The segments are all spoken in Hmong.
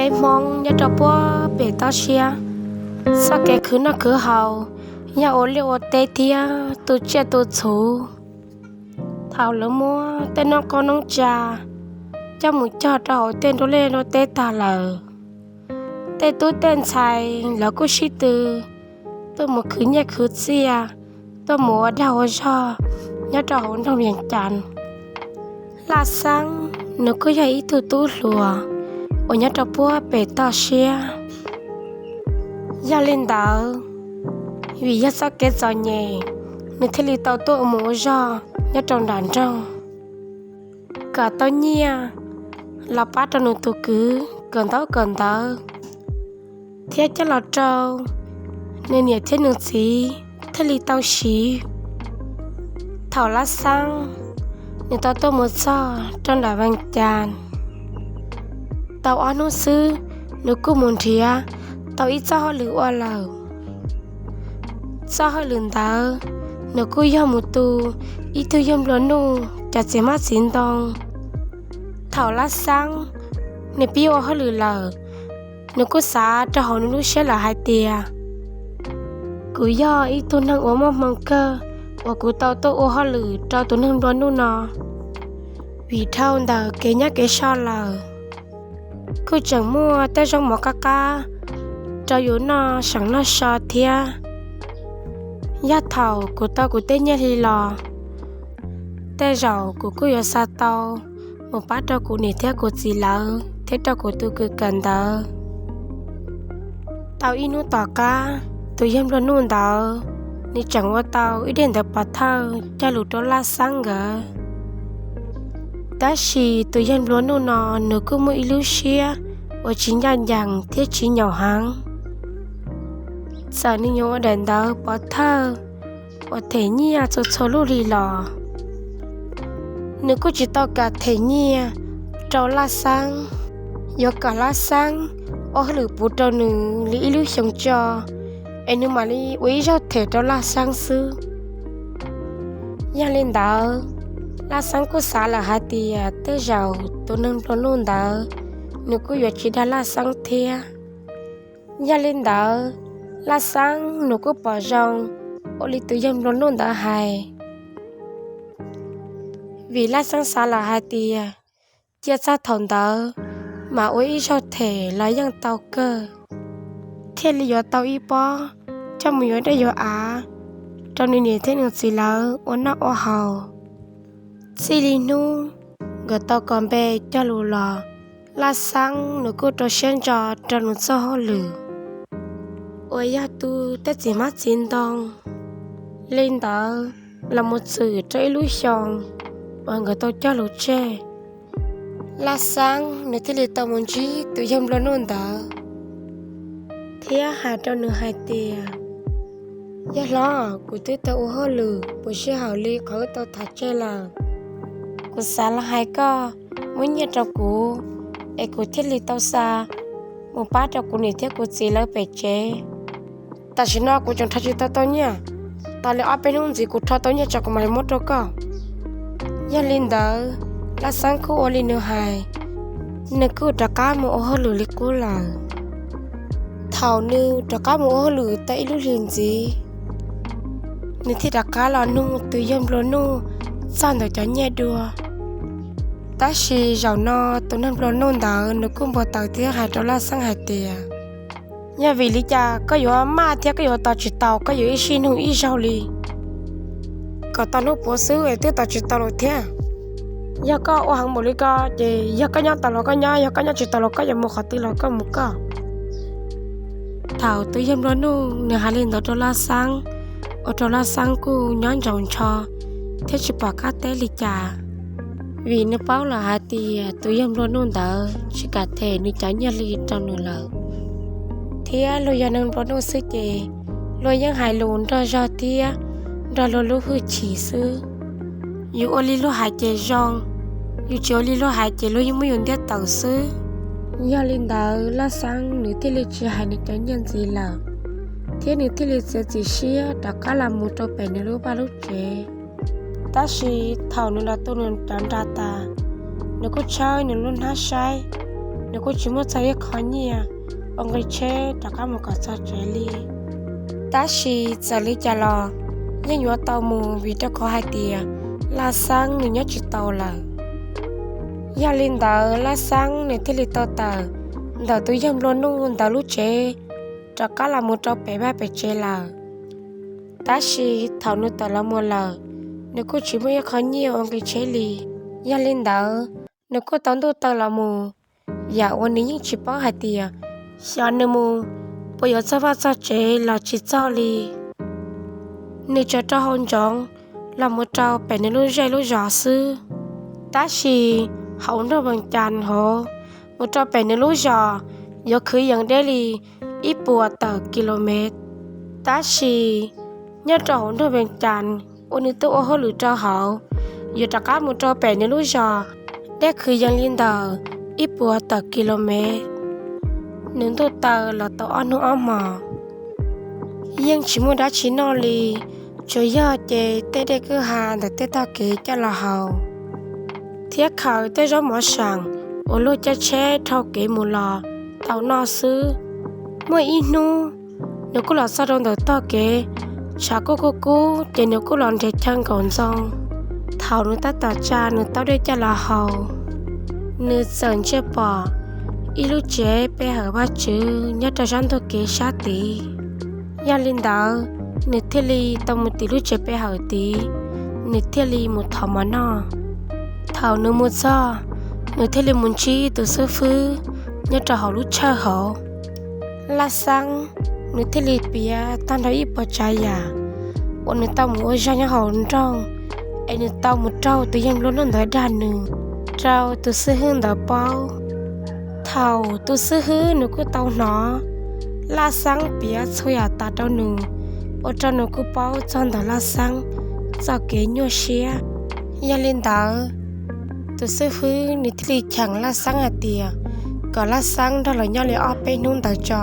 Peb Hmoob nyob rau puag pem toj siab, txoj kev khwv noj khwv haus yog ua liaj ua teb thiab tu tsiaj tu txhuv. Thaum lawv muab tej noob qoob noob tsa coj mus cog rau hauv tej nruab liaj nruab teb tag lawm, tej tub tej ntxhais lawv kuj sib tw tuaj mus khwv nyiaj khwv txiaj, tuaj mus ua dag ua zog nyob rau hauv nroog Vias Cas. Laj Xeeb nws kuj yog ib tug tub hluas uas nyob rau puag pem toj siab. Yog li ntawd, vim yog txoj kev txom nyem, nws thiaj li tau tuaj mus ua zog nyob rau nram nroog kom tau nyiaj los pab rau nws tus kwv kawm ntaub kawm ntawv, thiab coj los rau nws niam thiab nws txiv thiaj li tau siv. Thaum Laj Xeeb nws tau tuaj mus txog rau nram Vees Cas, tau ob hnub xwb, nws kuj mus nrhiav tau ib txoj hauj lwm ua lawm. Txoj hauj lwm ntawd nws kuj yog mus tu ib tug yawg nplua nuj cov txiv hmab txiv ntoo. Thaum Laj Xeeb nws pib ua hauj lwm lawm, nws kuj xav rau hauv nws lub siab lawm hais tias, kuv yog ib tug neeg uas muaj hmoo kawg uas kuv tau tuaj ua hauj lwm rau tus neeg nplua nuj no, vim dhau ntawm kev nyob kev so lawm, kuj tseem muaj tej zaub mov qab qab rau yus noj seem noj so thiab. Yog thaum kuv tau kuv tej nyiaj hli los, tej zaum kuv kuj yuav xa tau mus pab rau kuv niam thiab kuv txiv lawv thiab rau kuv tus kwv kawm ntawv. Tau ib hnub tom qab, tus yawg nplua nuj ntawd nws tseem ua tau ib daim ntawv pov thawj cog lus rau Laj Xeeb nkawd. Tab sis tus yawg nplua nuj no nws kuj muaj ib lub siab uas tsis ncaj ncees thiab tsis nyaum heev. Txawm nws yuav ua daim ntawv pov thawj uas them nyiaj txhua txhua lub hli los, nws kuj tsis tau kam them nyiaj rau Laj Xeeb, yuav kom Laj Xeeb ua hauj lwm puv rau nws li ib lub xyoo tso, es nws mam li ua ib zaug them rau Laj Xeeb xwb. Yog li ntawd, Laj Xeeb kuj xav lawm hais tias tej zaum tus neeg nplua nuj ntawd nws kuj yuav tsis dag Laj Xeeb thiab. Yog li ntawd, Laj Xeeb nws kuj pom zoo ua li tus yawg nplua nuj ntawd hais, vim Laj Xeeb xav lawm hais tias cia txog thaum ntawd mas ua ib zaug them los yeej tau kawg, thiaj li yuav tau ib pob coj mus yuav dej yuav av rau nws niam thiab nws txiv lawv ua noj ua haus. Txij li hnub nkawd tau kos npe cog lus los, Laj Xeeb nws kuj rau siab ntso rau nws txoj hauj lwm uas yog tu tej txiv hmab txiv ntoo. Li ntawd, los mus txwm rau ib lub xyoo uas nkawd tau cog lus tseg, Laj Xeeb nws thiaj li tau mus ntsib tus yawg nplua nuj ntawd thiab hais rau nws hais tias, yawg hlob, kuv twb tau ua hauj lwm puv sij hawm li qhov wb tau tham tseg lawm. Kuv xav los hais koj muab nyiaj rau kuv, es kuv thiaj li tau xa mus pab rau kuv niam thiab kuv txiv lawv pem tsev. Tam sim no kuv tseem rho tsis tau tau nyiaj, tas li ob peb hnub ntxiv kuv rho tau nyiaj tsam kuv mam li muab rau koj. Yog li ntawd, Laj Xeeb kuj ua li nws hais, nws kuj rov qab mus ua hauj lwm li qub lawm. Thaum nws rov qab mus ua hauj lwm tau ib lub hlis ntxiv, nws thiaj rov qab los nug tus yawg nplua nuj txog ntawm cov nyiaj dua. Tab sis zaum no tus neeg nplua nuj ntawd nws kuj npau taws thiab hais rau Laj Xeeb hais tias, yog vim li cas koj yuav maj thiab koj yuav tos tsis tau, koj yuav ib sij nug ib zaug li? Kom tau hnub puav xwb es twb tos tsis tau lawm thiab. Yog koj ua heev npaum li ko ces yog koj nyob tau los koj nyob, yog koj nyob tsis tau los koj yuav mus qhov twg los koj mus koj. Thaum tus yawg nplua nuj nws hais li ntawd rau Laj Xeeb, ua rau Laj Xeeb kuj nyob ntsaus ntsho thiab tsis pom qab teb li cas, vim nws paub lawm hais tias tus yawg nplua nuj ntawd tsis kam them nws cov nyiaj hli rau nws lawm. Thiab luag yog neeg nplua nuj xwb ces luag yeej hais lus nrog zog thiab nrog luag lub hwj chim xwb. Yus ua li luag hais ces zoo, yus tsis ua li luag hais ces luag yeej muab yus ntiab tawm xwb. Yog li ntawd Laj Xeeb nws thiaj li tsis hais nws cov nyiaj ntxiv lawm, thiab nws thiaj li txiav txim siab rov qab los mus rau pem nws lub vaj lub tsev. Tab sis thaum nws los tu nws cov nra tas, nws kuj tshawb nws lub hnab saib, nws kuj tsis muaj txog ib qho nyiaj ua nqi tsheb rov qab mus kom txog tsev li. Tab sis txawm li cas los yeej yuav tau mus vim rau qhov hais tias Laj Xeeb nws nyob tsis tau lawm. Yog li ntawd Laj Xeeb nws thiaj li tau tawm ntawm tus yawg nplua nuj ntawd lub tsev rov qab los mus rau pem vaj pem tsev lawm. Tab sis thaum nws tawm los mus lawm, nws kuj tsis muaj ib qho nyiaj ua nqi tsheb li. Yog li ntawd, nws kuj tau ntuj taw los mus, yam uas nws yeej tsis paub hais tias xyov nws mus puas yuav txog vaj txog tsev los tsis txog li. Nws tsuas rau hau ntsoov los mus rau pem nws lub zej lub zos xwb. Tab sis hauv nroog Vees Cas hauv mus rau pem nws lub zos yuav kwv yees deb li ib puas tawm kilomev. Tab sis nyob rau hauv nroog Vees Cas uas nws twb ua hauj lwm rau hauv, yuav rov qab mus rau pem nws lub zos deb kwv yees li ntawm ib puas tawm kilomev. Nws ntuj taw los tau ob hnub ob hmos, yeej tsis muaj dab tsi noj li, tsuas yog ces tej dej kwj ha ntawm tej tog kev coj los haus, thiab khaws tej zaub mov seem uas luag caij tsheb dhau kev mus los tau noj xwb. Muaj ib hnub, nws kuj los txog rau ntawm tog kev, tshav kuj kub kub ces nws kuj los nres chaw nkaum ntxoo. Thaum nws tab tom tsa nws taub dej coj los haus, nws txawm ntsia pom ib lub tsev pe hawm Vajtswv nyob rau sab ntug kev sab tid. Yog li ntawd, nws thiaj li tau mus tim lub tsev pe hawm tid, nws thiaj li mus thov mov noj. Thaum nws mus txog, nws thiaj li mus ntsib tus xib fwb nyob rau hauv lub tshawj hauv. Laj Xeeb, nws thiaj li piav tag nrho ib puas tsav yam uas nws tau mus ua zog nyob hauv nroog, es nws tau mus raug tus yawg nplua nuj ntawd dag nws rau tus xib fwb ntawd paub. Thaum tus xib fwb nws kuj tau hnov Laj Xeeb piav txhua yam tas rau nws, ua rau nws kuj paub txog ntawm Laj Xeeb txoj kev nyuaj siab. Yog li ntawd, tus xib fwb nws thiaj li cheem Laj Xeeb hais tias kom Laj Xeeb nrog lawv nyob li ob peb hnub ntawd tso,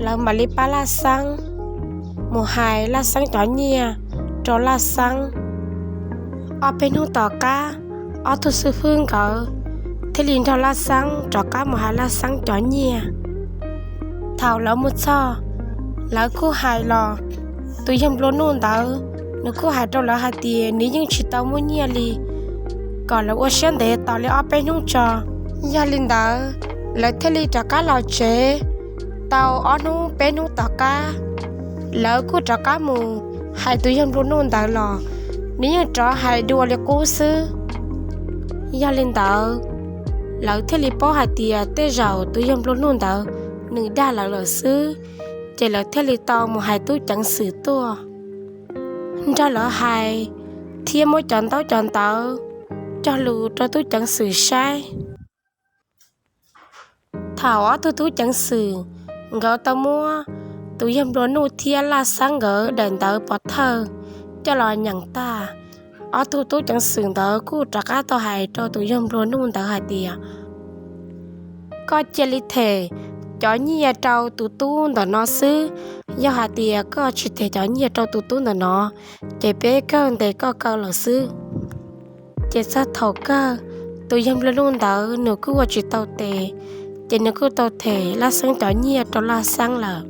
lawv mam li pab Laj Xeeb mus hais Laj Xeeb cov nyiaj rau Laj Xeeb. Ob peb hnub tom qab, ob tug xib fwb nkawd thiaj li nrog Laj Xeeb rov qab mus hais Laj Xeeb cov nyiaj. Thaum lawv mus txog, lawv kuj hais los, tus yawg nplua nuj ntawd nws kuj hais rau lawv hais tias nws yeej tsis tau muaj nyiaj li, kom lawv ua siab ntev tos li ob peb hnub tso. Yog li ntawd, lawv thiaj li rov qab los tsev. Tau ob hnub peb hnub tom qab, lawv kuj rov qab mus hais tus yawg nplua nuj ntawd los, nws yeej rov hais dua li qub xwb. Yog li ntawd, lawv thiaj li paub hais tias tej zaum tus yawg nplua nuj ntawd nws dag lawv lawm xwb, ces lawv thiaj li tau mus hais tub ceev xwm tuaj nrog lawv hais, thiab muab cov ntaub cov ntawv cog lus rau tub ceev xwm saib. Thaum ob tug tub ceev xwm nkawd tau muab tus yawg nplua nuj thiab Laj Xeeb nkawd daim ntawv pov thawj coj los nyeem tag, ob tug tub ceev xwm ntawd kuj rov qab tau hais rau tus yawg nplua nuj ntawd hais tias, koj cia li them cov nyiaj rau tus tub ntawm no xwb. Yog hais tias koj tsis them cov nyiaj rau tus tub ntawm no, ces peb kawg ntes koj kaw lawm xwb. Ces txog thaum kawg, tus yawg nplua nuj ntawd nws kuj ua tsis tau tes, ces nws kuj tau them Laj Xeeb cov nyiaj rau Laj Xeeb lawm,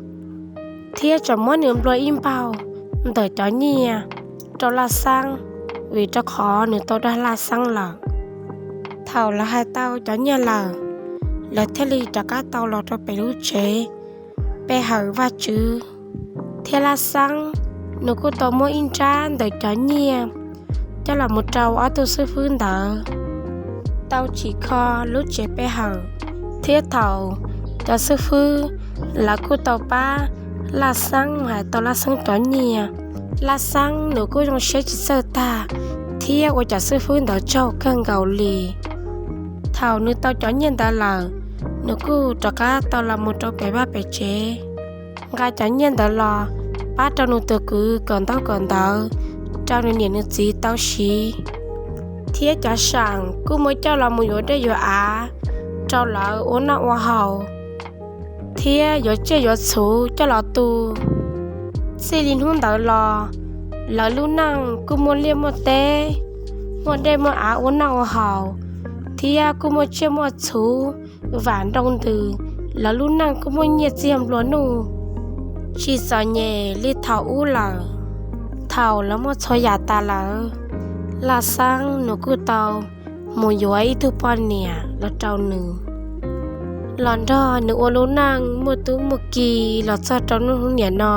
thiab tseem muab nws nplua ib npaug ntawm cov nyiaj rau Laj Xeeb, vim rau qhov nws tau dag Laj Xeeb lawm. Thaum lawv hais tau cov nyiaj lawm, lawv thiaj li rov qab tau los rau pem lub tsev pe hawm Vajtswv, thiab Laj Xeeb nws kuj tau muab ib nrab ntawm cov nyiaj coj los mus rau ob tug xib fwb ntawd tau tsim kho lub tsev pe hawm. Thiab thaum cov xib fwb lawv kuj tau pab Laj Xeeb hais tau Laj Xeeb cov nyiaj, Laj Xeeb nws kuj zoo siab tsis txawj tag, thiab ua cov xib fwb ntawd tsaug kawg nkaus li. Thaum nws tau cov nyiaj ntawd lawm, nws kuj rov qab tau los mus rau pem vaj pem tsev, nqa cov nyiaj ntawd los pab rau nws tus kwv kawm ntaub kawm ntawv rau nws niam nws txiv tau siv, thiab cov seem kuj muab coj los mus yuav dej yuav av rau lawv ua noj ua haus, thiab yuav tsiaj yuav txhuv coj los tu. Txij li hnub ntawd los, lawv lub neej kuj muaj liaj muaj teb, muaj dej muaj av ua noj ua haus, thiab kuj muaj tsiaj muaj txhuv vam nroo ntws, lawv lub neej kuj muaj nyiaj txiag nplua nuj, tsis txom nyem li thaum ub lawm. Thaum lawv muaj txhua yam tas lawm, Laj Xeeb nws kuj tau mus yuav ib tug poj niam los rau nws, los nrog nws ua lub neej muaj tub muaj ki los txog rau hnub niam no.